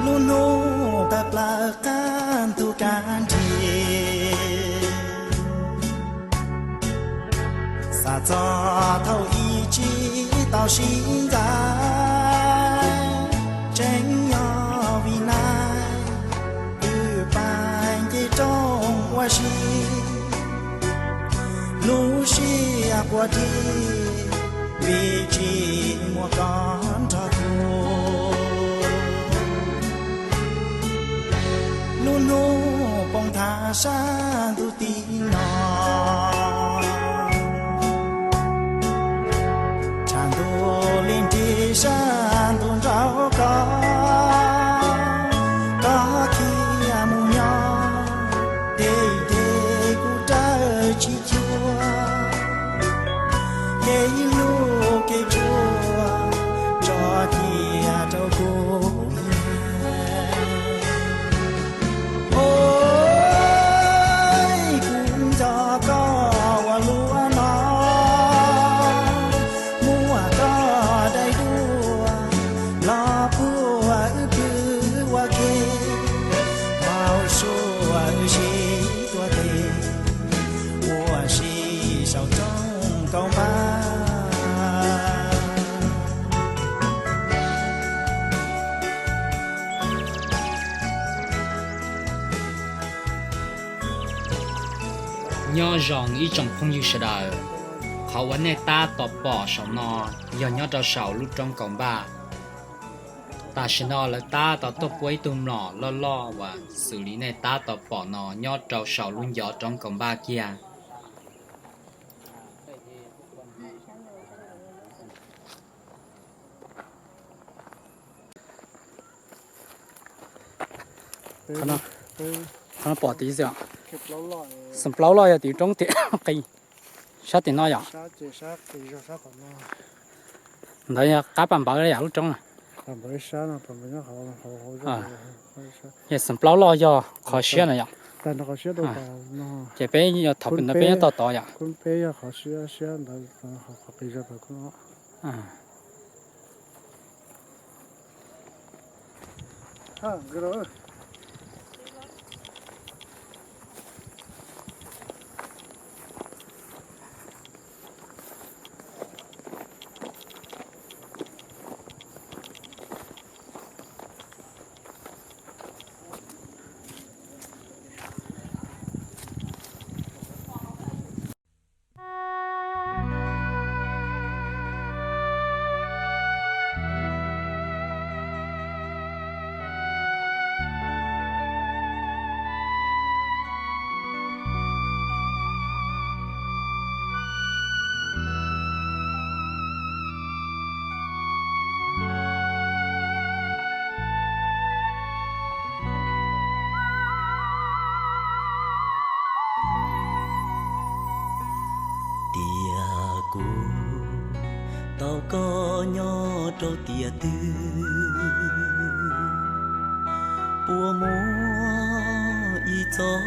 Lub hnub tawm plaws qab ntug kab nrig, xav txog thaum ib tsis tau sib ntxais, tseem nyob vim nai, twb pab nce rooj ua si, lub siab quaj rig, vim tsis muaj koj nrog kuv. Lub hnub poob thav sab ntuj tim no, tshav ntuj li nrig sab ntuj nraub koj, koj khiav mus nyob deb deb kuv raws tsis cuag, kev ib lub kev tshuav tso cia rau kuv. Ua kuv nco koj ua luaj no, muaj koj daim duab los puag wb pw ua ke, hauv suab wb sib tuav tes, ua si saum roob kaum npab. Nyob zoo ib tsoom phooj ywg sawv daws, qhov uas nej tab tom pom saum no yog nyob rau saum lub roob kaum npaj. Tam sim no lawv tab tom tuaj pua ib tug mlom loj loj uas xws li nej tab tom pom no nyob rau saum lub ncov roob kaum npaj kiag. Qhov no pom tid xwb. Xam plaub loj yog tim roob tim qis sab tim no yom. Ntawd yog qab pam npawv yam lub roob na. Ces xam plaub loj yog qhov siab na yom. Ces peb yog thaum ntawd peb nyob toj tod yom. Tias kuv tau koj nyob rau tiam twg, puas muaj ib txoj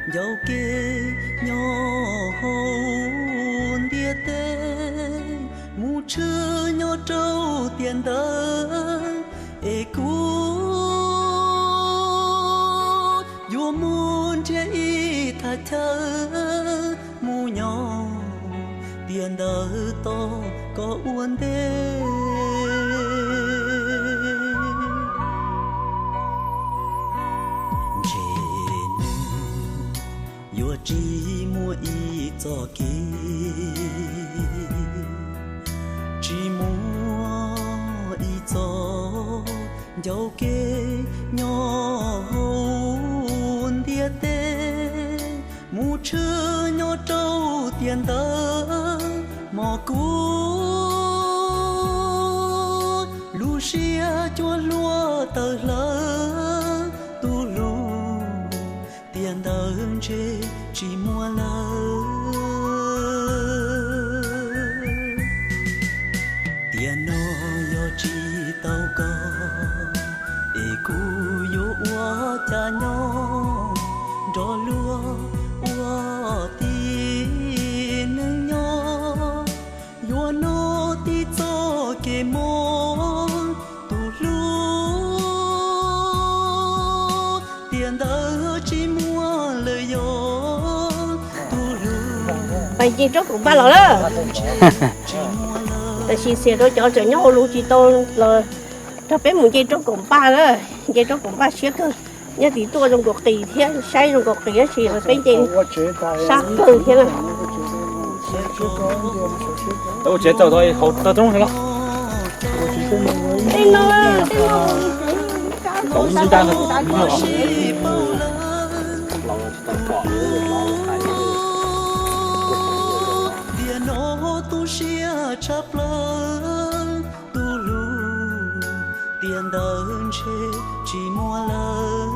ncauj kev nyob hauv ntiaj teb, mus tshwm nyob rau tiam ntawd, es kuv yuav mus nrhiav ib thaj chaw mus nyob tiam ntawd tos koj ua ntej. Ntshe nws yuav tsis muaj ib txoj kev, tsis muaj ib txoj ncauj kev nyob hauv ntiaj teb, mus tshwm nyob rau tiam ntawd, hmo kuv lub siab cuag hlua tawm hlawv tus hlub, tiam ntawd ntshe tsis muaj lawm. Tiam no yog tsis tau koj, es kuv yuav ua cas nyob nrog luag ua tib neeg nyob, yuav noj tib txoj kev mob tus hlub. Nce roob kaum npaj los lawm. Tam sim xiam rau cov tseem nyob hauv lus tsis tau los nrog peb mus nce roob kaum npaj lawm. Nce roob kaum npaj siab kawg. Nyob tim tuaj zoo nkaus qis thiab, saib zoo nkaus qis tab sis peb nce sab kawg thiab na. Ua tsev txaus tau hauv toj roob los. Tej no, tej no. Tiam no tu siab tshaj plaws tus hlub, tiam ntawd ntshe tsis muaj lawm.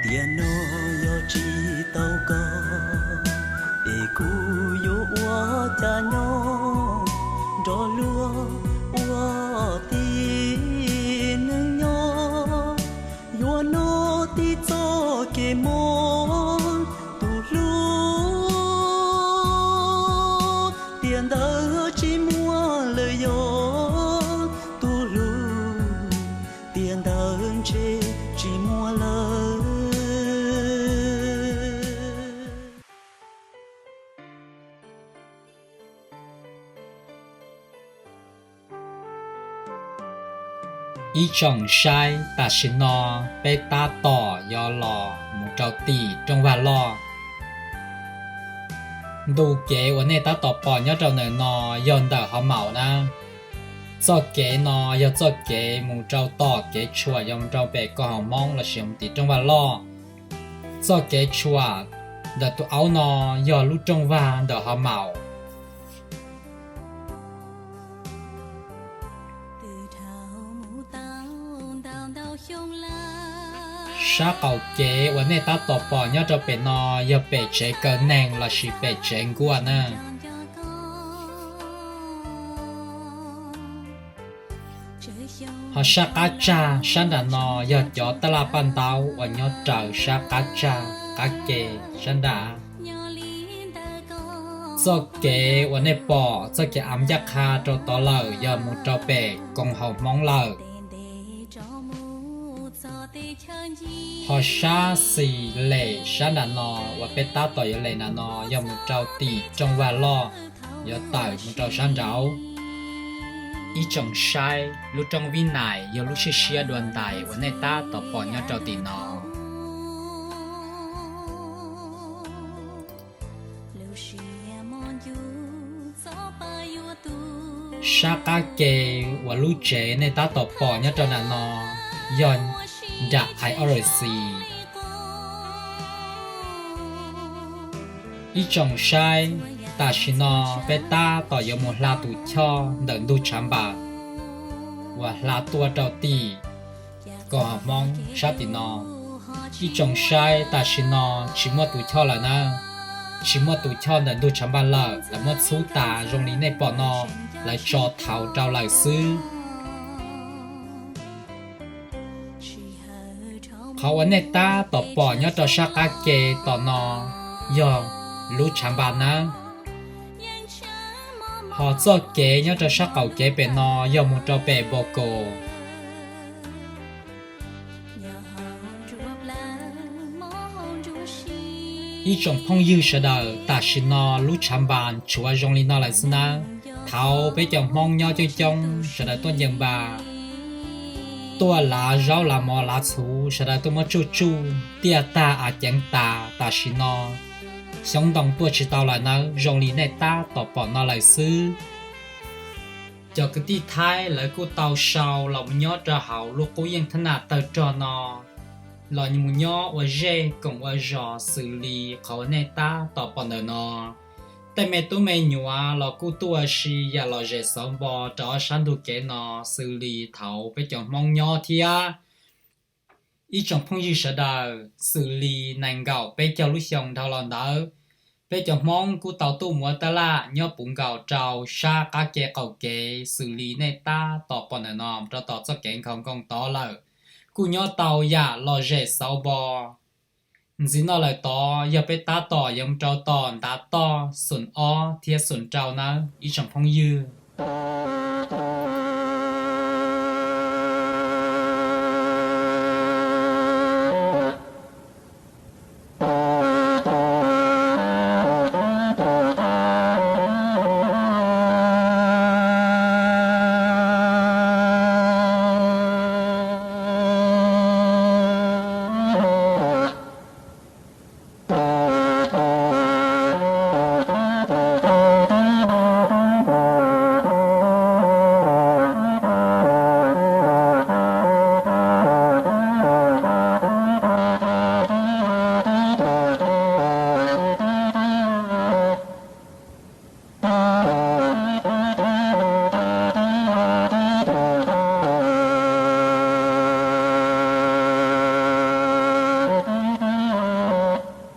Tiam no yog tsis tau koj, es kuv yuav ua cas nyob, nrog luag ua tib neeg nyob. Yuav noj tib txoj kev mob, tus hlub, tiam ntawd tsis muaj lawm yog tus hlub, tiam ntawd ntshe tsis muaj lawm. Ib tsoom saib, tam sim no peb tab tom yuav los mus rau tim Rooj Vag Loj. Ntu kev uas nej tab tom pom nyob rau ntawm no yog ntawm Hauv Maum na. Txoj kev no yog txoj kev mus rau tom kev tshuam yog mus rau pem Koom Haum Hmoob lossis mus tim Rooj Vag Loj. Txoj kev tshuam ntawm tus aub no yog lub rooj vag ntawm Hauv Maum. Sab qaum kev uas nej tab tom pom nyob rau pem no yog pem tsev kaw neeg lossis pem tsev nkuaj na. Ho sab qab tsag sab nram no yog cov taj laj paj ntaub uas nyob raws sab qab tsag qab ke sab nram. Txoj kev uas nej pom txoj kev av ncaj qha rau tod lawm yog mus rau pem Koom Haum Hmoob lawm. Ho sab xis lem sab nram no uas peb tab tom yuav lem nram no yog mus rau tim Rooj Vag Loj, yuav tawm mus rau sab nraud. Ib tsoom saib, lub roob Vib Nais yog lub siab siab dua ntais uas nej tab tom pom nyob rau tim no. Sab qab ke uas lub tsev nej tab tom pom nyob rau nram no yog nram Ais Ob Rais Xis. Ib tsoom saib, tam sim no peb tab tom yuav mus hla tus choj ntawm ntug Tshav Npas uas hla tuaj rau tim Koom Haum Hmoob sab tim no. Ib tsoom saib, tam sim no tsis muaj tus choj lawm na. Tsis muaj tus choj ntawm ntug Tshav Npas lawm, lawv muab txhub tas zoo li nej pom no, lawv tso thaud rau lawm xwb. Qhov uas nej tab tom pom nyob rau sab qab ke tom no yog lub Tshav Npas nawb. Ho txoj kev nyob rau sab qaum kev pem no yog mus rau pem Npau Kaus. Ib tsoom phooj ywg sawv daws, tam sim no lub Tshav Npas tshuav zoo li no lawm xwb nawb. Thaud peb cov Hmoob nyob coob coob sawv daws tuaj ncaws npas, tuaj lav zaub lav mov lav txhuv, sawv daws tuaj muab tsuj tsuj tiaj tag av ceev tas, tam sim no xyoob ntoo tuaj tsis tau lawm nawb, zoo li nej tab tom pom no lawm xwb. Cov kwv tij Thaib lawv kuj tau sau los mus nyob rau hauv lub qub yeej thab naj tawg rog no, los mus nyob ua zej koom ua zos xws li qhov uas nej tab tom pom ntawm no. Tej me tub me nyuam los kuj tuaj ua si yam lom zem xauv npo rau ob sab ntug kev no xws li thaud peb cov Hmoob nyob thiab. Ib tsoom phooj ywg sawv daws, xws li nees nkaum peb caug lub xyoo dhau los ntawd, peb cov Hmoob kuj tau tuaj muab tab laj nyob puv nkaus rau sab qab ke qaum kev xws li nej tab tom pom ntawm no rau tom txoj kev nkhaus nkoos tod lawm, kuj nyob tau yam lom zem xauv npo. Ntxiv no lawm tod yog peb tab tom yuav mus rau tom ntav toj xoom ob thiab xoom rau nawb ib tsoom phooj ywg.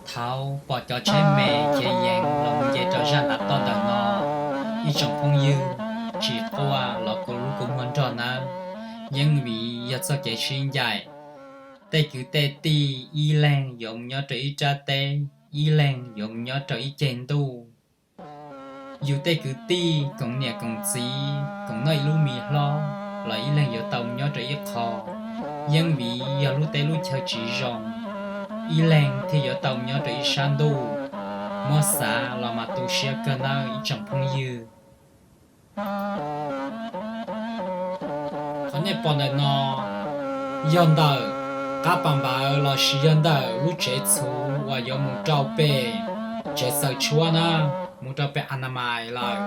Thaud pom cov tsheb me khiav yees los nce rau zaj ntav toj ntawm no, ib tsoom phooj ywg, tsis quaj los kua lub kua muag nrog nawb, yeej vim yog txoj kev sib ncaim. Tej kwv tej tij ib leeg yuav mus nyob rau ib rab teb, ib leeg yuav mus nyob rau ib ceg ntuj. Yus tej kwv tij koom niam koom txiv, koom noj ib lub mis hlob los ib leeg yuav tau mus nyob rau ib qho. Yeej vim yog lub teb lub chaw tsis zoo, ib leeg thiaj yuav tau mus nyob rau ib sab ntuj. Muab xav los mas tu siab kawg nawb ib tsoom phooj ywg. Qhov nej pom ntawm no yog ntawm qab pas npawv lossis yog ntawm lub tsev txhuv uas yuav mus rau pem tsev xaws tshuab na, mus rau pem anamais lawm.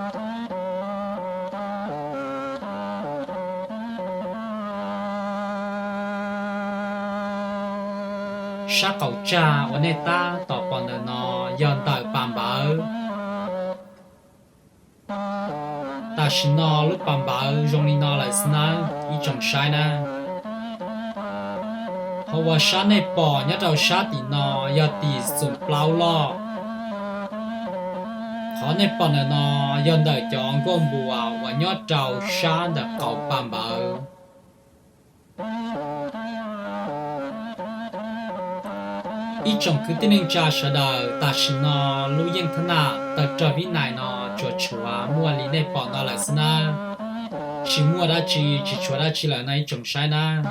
Sab qaum tsag uas nej tab tom pom ntawm no yog ntawm pas npawv. Tam sim no lub pas npawv zoo li no lawm xwb nawb ib tsoom saib na. Qhov uas sab nej pom nyob rau sab tim no yog tim xoom plaub loj. Qhov nej pom ntawm no yog ntawm cov nkuaj npuas uas nyob rau sab ntawm qaum pas npawv. Ib tsoom kwv tij neej tsa sawv daws, tam sim no lub yeej thab naj tawg rog vib nais no tsuas tshuav muaj li nej pom no lawm xwb nawb. Tsis muaj dab tsi, tsis tshuav dab tsi lawm no ib tsoom saib nawb.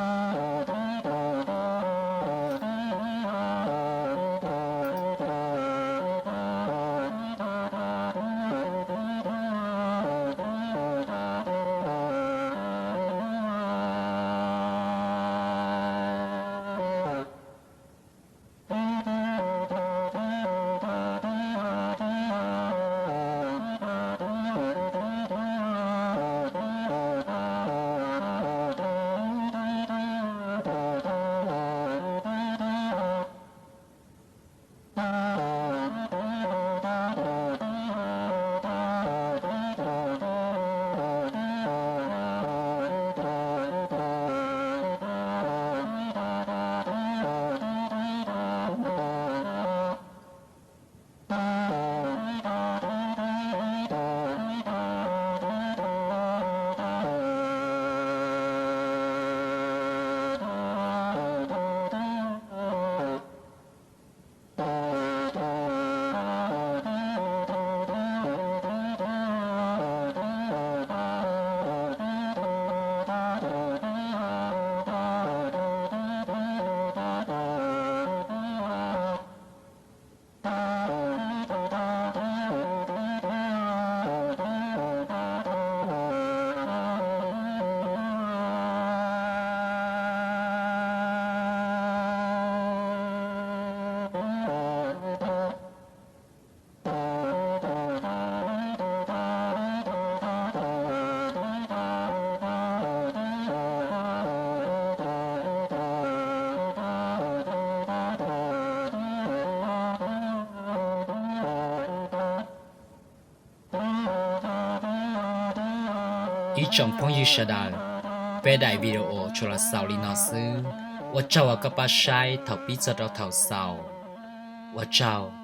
Ib tsoom phooj ywg sawv daws, peb daim video tsuas los xaus li no xwb. Ua tsaug uas koj pab saib thaum pib txog rau thaum xaus. Ua tsaug.